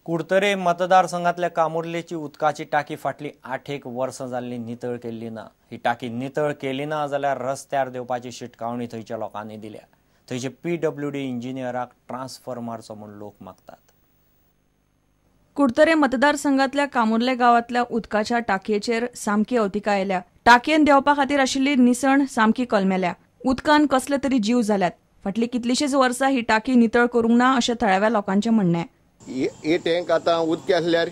कुडतरे मतदारसंघातल्या कामुर्लेची उदकाची टाकी फाटली 8 वर्सां जाल्ली नितळ केल्ली ना. ही टाकी नितळ केली ना जाल्यार रस्त्यार देवपाची शिटकावणी थंयच्या लोकांनी दिल्या. थंयचे पीडब्ल्यूडी इंजिनियराक ट्रान्सफर मारचो म्हूण लोक मागतात. कुडतरे मतदारसंघातल्या कामुर्ले गांवांतल्या उदकाच्या टाकयेचेर सामकी अवतिकाय आयल्या. टाकयेन देंवपा खातीर आशिल्ली निसण सामकी कलमेल्या. उदकान कसले तरी जीव जाल्यात. फाटली कितलीशीच वर्सां ही टाकी नितळ करूंक ना अशें थळाव्या लोकांचें म्हणणें. हे टँक आतां उदक आसल्यार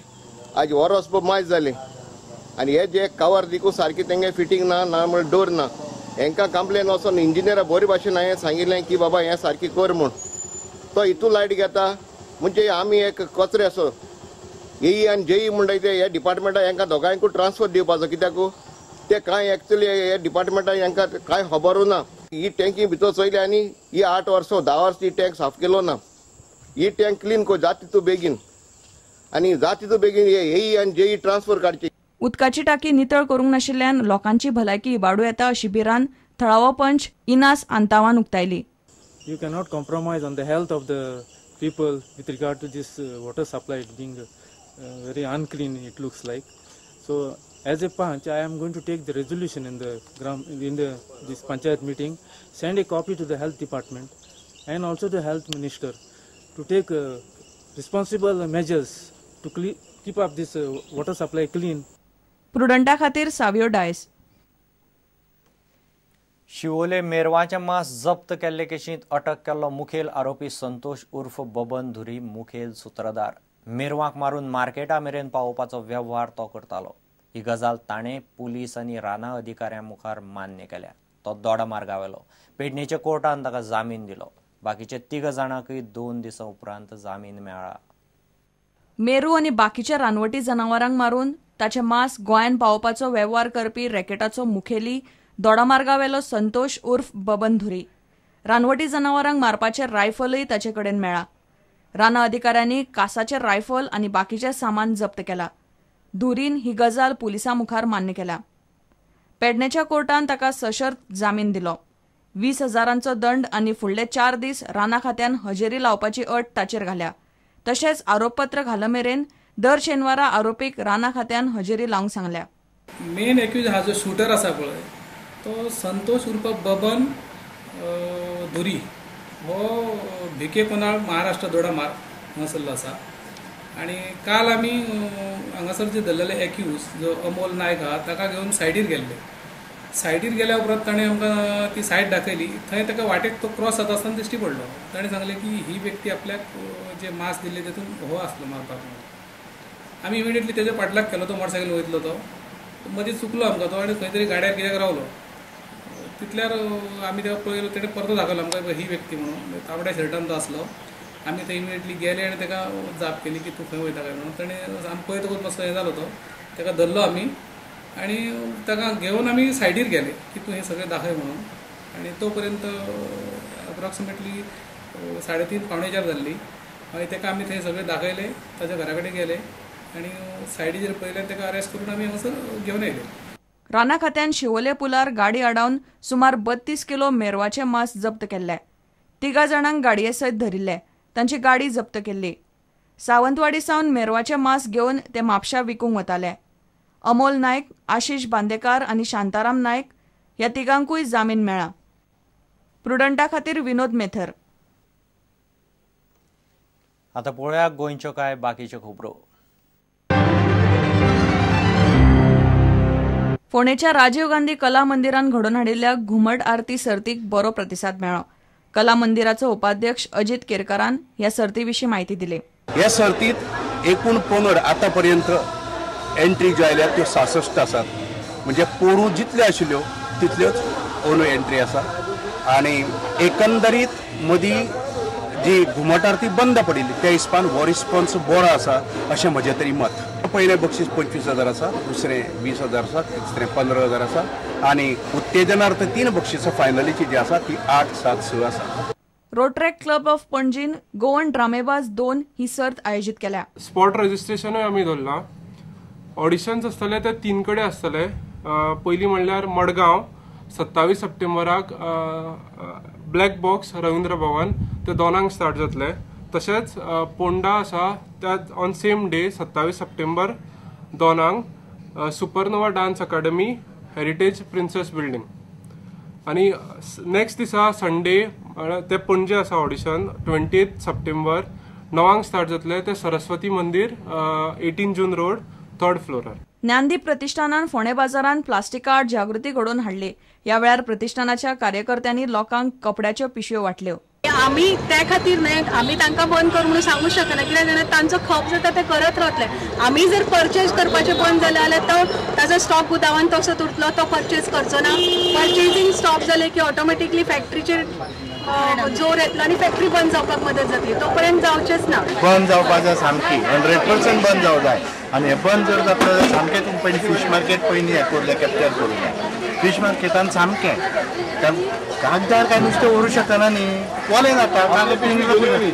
आज वरस मायज जालें आनी हे जे कवर दिकू सारकी तेंगे फिटींग ना, ना म्हळ्यार डोर ना. हेंकां कंप्लेन वचोन इंजिनियरा बरे भाशेन हांवें सांगिल्लें की बाबा हें सारकी कर म्हूण. तो हितू लायट घेता म्हणजे आमी एक कचरे असो एई आनी जेई म्हणटा ते ह्या डिपार्टमेंटाक हेंकां दोगांयकूय ट्रान्सफर दिवपाचो, कित्याक ते कांय एक्चुअली ह्या डिपार्टमेंटाक हेंकां कांय खबरूय ना. ही टँकी भितर चोयली आनी ही 8 वर्सां 10 वर्सां ही टँक साफ केलो ना. ही टँक क्लीन कर जाता तितू बेगीन आनी जाता तितू बेगीन एई आनी जेई ट्रान्सफर काडची. उदकाची टाकी नितळ करूंक नाशिल्ल्यान लोकांची भलायकी इबाडूं येता अशी भिरांत थळावो पंच इनास आंतावान उक्तायली. You cannot compromise on the health of the people with regard to this water supply being very unclean it looks like. So as a panch I am going to take the resolution in the in the this panchayat meeting, send a copy to the health department and also the health minister to take responsible measures to keep up this water supply clean. प्रुडंटा खातीर सावियो डायस. शिवोले मेरवाचें मांस जप्त केल्ले केशींत अटक केल्लो मुखेल आरोपी संतोष उर्फ बबन धुरी मुखेल सुत्रधार. मेरवाक मारून मार्केटा मेरेन पावोवपाचो वेव्हार तो करतालो. ही गजाल ताणें पुलीस आनी रानां अधिकाऱ्यां मुखार मान्य केल्या. तो दोडामार्गावेलो. पेडणेच्या कोर्टान ताका जामीन दिलो. बाकीचे 3 जाणांकय 2 दिसां उपरांत जामीन मेळ्ळा. मेरू आनी बाकीच्या रानवटी जनावरांक मारून ताचें मांस गोंयांत पावोवपाचो वेव्हार करपी रॅकेटाचो मुखेली दोडामार्गावेलो संतोष उर्फ बबन धुरी. रानवटी जनावरांक मारपाचें रायफलय ताचे कडेन मेळ्ळां. रानां अधिकाऱ्यांनी कासाचें रायफल आनी बाकीचें सामान जप्त केलां. धुरीन ही गजाल पुलिसां मुखार मान्य केल्या. पेडणेच्या कोर्टान ताका सशर्त जामीन दिलो. 20,000 दंड आनी फुडले 4 दीस रानां खात्यान हजेरी लावपाची अट ताचेर घाल्या. तशेंच आरोपपत्र घाल मेरेन दर शेनवारा आरोपीक रानां खात्यान हजेरी लावंक सांगल्या. मेन एक्यूज हा जो शूटर आसा पळय तो संतोष उर्फ बबन धुरी हो भिके कोनाळ महाराष्ट्र दोडामार्ग हांगासरलो आसा. आनी काल आमी हांगासर जे धरलेले एक्यूज जो अमोल नायक आहा ताका घेवन सायडीर गेल्ले. सायडीर गेल्या उपरांत ताणें आमकां ती सायड दाखयली. थंय ताका वाटेक तो क्रॉस जाता आसतना दिश्टी पडलो. ताणें सांगलें की ही व्यक्ती आपल्याक जे मांस दिल्ले तेतून हो आसलो मारपाक म्हणून. आमी इमिडिएटली तेजो पाठलाग केलो. तो मोटरसायकल वयतलो तो मदीं चुकलो आमकां तो आनी खंय तरी गाड्यार कित्याक रावलो. तितल्यार आमी तेका पळयलो, तेणें परतो दाखयलो आमकां ही व्यक्ती म्हणून. तांबड्या शर्टान तो आसलो. आमी थंय इमिडिएटली गेले आनी ताका जाप केली की तूं खंय वयता काय म्हणून. ताणें आमी पळयतकूच मातसो हें जालो तो. ताका धरलो आमी आनी ताका घेवन आमी सायडीर गेले की तूं हें सगळें दाखय म्हणून. आनी तो पर्यंत अप्रॉक्सिमेटली 3:30 3:45 जाल्ली. मागीर ताका आमी थंय सगळें दाखयलें, ताच्या घरा कडेन गेले आनी सायडीचेर पळयलें, ताका अरेस्ट करून आमी हांगासर घेवन आयले. रानां खात्यान शिवोले पुलार गाडी आडावन सुमार 32 किलो मेरवाचें मांस जप्त केल्लें. 3 जाणांक गाडये सयत धरिल्ले. तांची गाडी जप्त केल्ली. सावंतवाडी सावन मेरवाचें मांस घेवन ते म्हापशा विकूंक वताले. अमोल नायक, आशिष बांदेकार आनी शांताराम नायक ह्या तिगांकूय जामीन मेळ्ळा. प्रुडंटा खातीर विनोद मेथर. आतां पळोवया गोंयच्यो कांय बाकीच्यो खबरो. फोंडेच्या राजीव गांधी कला मंदिरान घडोवन हाडिल्ल्या घुमट आरती सर्तीक बरो प्रतिसाद मेळ्ळो. कला मंदिराचो उपाध्यक्ष अजित केरकारान ह्या सर्ती विशीं म्हायती दिली. ह्या सर्तीत एकूण पंगड आतापर्यंत एंट्री ज्यो आयल्या त्यो 66 आसात. म्हणजे पोरूं जितल्यो आशिल्ल्यो तितल्योच अंदू एंट्री आसा. आनी एकंदरीत मदीं जी घुमट आरती बंद पडिल्ली त्या हिसपान हो रिस्पॉन्स बरो आसा अशें म्हजें तरी मत. पयलें बक्षीस 25,000 आसा, दुसरें 20,000 आसा, तिसरें 15,000 आसा आनी उत्तेजनार्थ 3 बक्षिसां फायनलीची जी आसा ती 8, 7, 6 आसा. रोटरॅक्ट क्लब ऑफ पणजीन गोवन ड्रामेबाज 2 ही सर्त आयोजीत केल्या. स्पॉट रजिस्ट्रेशनूय आमी दवरलां. ऑडिशन्स आसतले ते 3 कडेन आसतले. पयलीं म्हणल्यार मडगांव 27 सप्टेंबराक ब्लॅक बॉक्स रवींद्र भवन ते 2 स्टार्ट जातले. तशेंच पोंडा आसा त्या on same day 27 September 2 Supernova dance academy, heritage princess building. आनी नेक्स्ट दिसा संडे ते पणजे आसा ऑडिशन 28 सप्टेंबर 9 स्टार्ट जातले ते सरस्वती मंदीर 18 जून रोड 3rd फ्लोरार. ज्ञानदीप प्रतिष्ठानान फोंडें बाजारांत प्लास्टिका आड जागृती घडोवन हाडली. ह्या वेळार प्रतिष्ठानाच्या कार्यकर्त्यांनी लोकांक कपड्याच्यो पिशव्यो वांटल्यो. आमी ते खातीर न्हय, आमी तांकां बंद कर म्हणून सांगूंक शकना, कित्याक जाणा तांचो खप जाता ते करत रावतले. आमी जर परचेज करपाचें बंद जालें जाल्यार तो ताजो स्टॉक गुदावान तसोच उरतलो, तो परचेज करचो ना. परचेजींग स्टॉप जालें की ऑटोमॅटिकली फॅक्टरीचेर जोर येतलो आनी फॅक्टरी बंद जावपाक मदत जातली. तो पर्यंत जावचेच ना. बंद जावपाक जाय सामकी 100% बंद जावं जाय. आनी हें बंद जर जातलें जाल्यार सामकें तुमी पयलीं फीश मार्केट पयलीं हें करूं जाय, कॅप्चर करूं जाय. फीश मार्केटान सामकें कागदार काय नुस्तें व्हरूं शकना न्ही, कोलें जाता.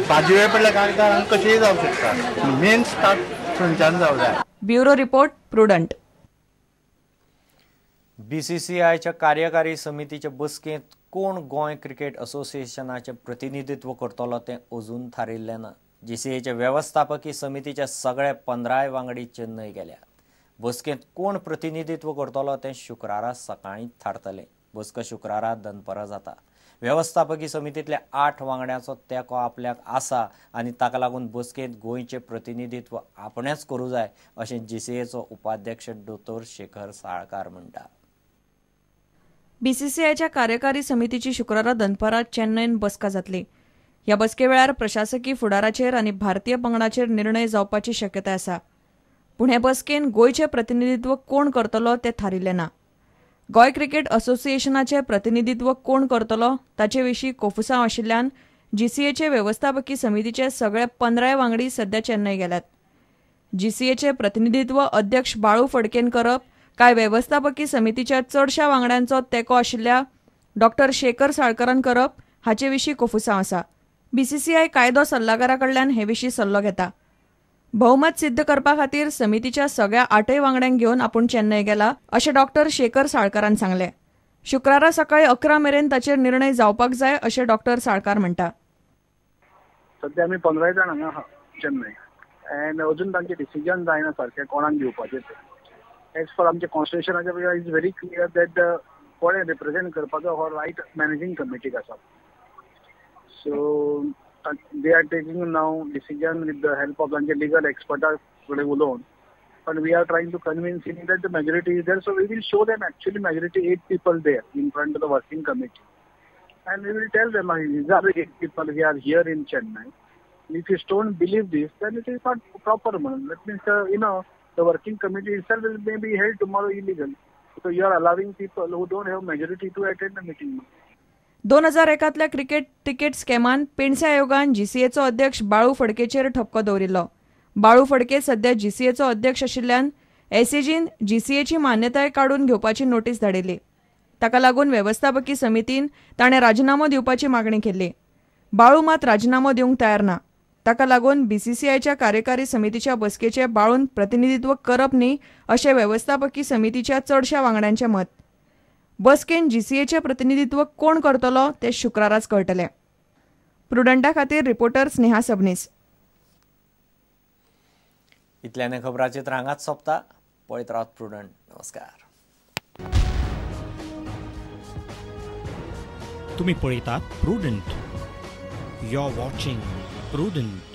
भाजी वेळ पडल्यार कागदार आनी कशेंय जावंक शकता. मेन स्टार्ट थंयच्यान जावं जाय. Bureau report, Prudent. बीसीसीआयच्या कार्यकारी समितीचे बसकेंत कोण गोंय क्रिकेट असोसिएशनाचें प्रतिनिधित्व करतलो तें अजून थारिल्लें ना. जीसीएच्या वेवस्थापकी समितीच्या सगळे 15 वांगडी चेन्नय गेल्यात. बसकेंत कोण प्रतिनिधित्व करतलो तें शुक्रारा सकाळीं थारतलें. बसका शुक्रारा दनपरां जाता. वेवस्थापकी समितींतल्या 8 वांगड्यांचो तेंको आपल्याक आसा आनी ताका लागून बसकेंत गोंयचें प्रतिनिधित्व आपणेच करूं जाय अशें जीसीएचो उपाध्यक्ष दोतोर शेखर साळकार म्हणटा. बीसीसीआयच्या कार्यकारी समितीची शुक्रारा दनपरां चेन्नयन बसका जातली. ह्या बसके वेळार प्रशासकी फुडाराचेर आनी भारतीय पंगडाचेर निर्णय जावपाची शक्यताय आसा. पूण हे बसकेन गोंयचें प्रतिनिधित्व कोण करतलो तें थारिल्लें ना. गोंय क्रिकेट असोसिएशनाचें प्रतिनिधित्व कोण करतलो ताचे विशीं कोफुसांव आशिल्ल्यान जीसीएचे वेवस्थापकी समितीचे सगळे 15 वांगडी सध्या चेन्नय गेल्यात. जीसीएचे प्रतिनिधित्व अध्यक्ष बाळू फडकेन करप काय वेवस्थापकी समितीच्या चडशा वांगड्यांचो तेंको आशिल्ल्या डॉक्टर शेखर साळकरान करप हाचे विशीं कोफुसांव आसा. बीसीसीआय कायदो सल्लागारा कडल्यान हे विशीं सल्लो घेता. बहुमत सिद्ध करपा खातीर समितीच्या सगळ्या 8 वांगड्यांक घेवन आपूण चेन्नय गेला अशें डॉक्टर शेखर साळकारान सांगलें. शुक्रारा सकाळी 11 मेरेन ताचेर निर्णय जावपाक जाय अशें डॉक्टर साळकार म्हणटा. सध्या आमी 15 जाण हांगा आहा चेन्नय एंड अजून तांचें डिसिजन जायना सारकें कोणाक दिवपाचें तें. एज फॉर आमच्या कॉन्स्टिट्युशनाच्या is very clear that कोणें रिप्रेझेंट करपाचो हो रायट मॅनेजींग कमिटीक आसा. So they are taking now decision with the help of तांचे लिगल एक्सपर्टा कडेन उलोवन, पण we are trying to convince him that the majority is there. So we will show them actually majority 8 people there in front of the working committee and we will tell them these are 8 people we are here in Chennai. If you don't believe this then it is not proper म्हणून. That means you know the working committee itself will may be held tomorrow illegal. So you are allowing people who don't have majority to attend the meeting. 2001 cricket ticket स्कॅमान Pendse आयोगान जीसीएचो अध्यक्ष बाळू फडकेचेर ठपको दवरिल्लो. बाळू फडके सध्या जीसीएचो अध्यक्ष आशिल्ल्यान एसएजीन जीसीएची मान्यताय काडून घेवपाची नोटीस धाडिल्ली. ताका लागून वेवस्थापकी समितीन ताणें राजिनामो दिवपाची मागणी केल्ली. बाळू मात राजिनामो दिवंक तयार ना. ताका लागून बीसीसीआयच्या कार्यकारी समितीच्या बसकेचे बाळून प्रतिनिधित्व करप न्ही अशें वेवस्थापकी समितीच्या चडशा वांगड्यांचें मत. बसकेन जीसीएचें प्रतिनिधित्व कोण करतलो तें शुक्राराच कळटलें. प्रुडंटा खातीर रिपोर्टर स्नेहा सबनीस. इतल्याने खबराचित्र हांगाच सोंपता. पळयत रावत प्रुडंट. नमस्कार. तुम्ही पळयतात Prudent. You are watching Prudent.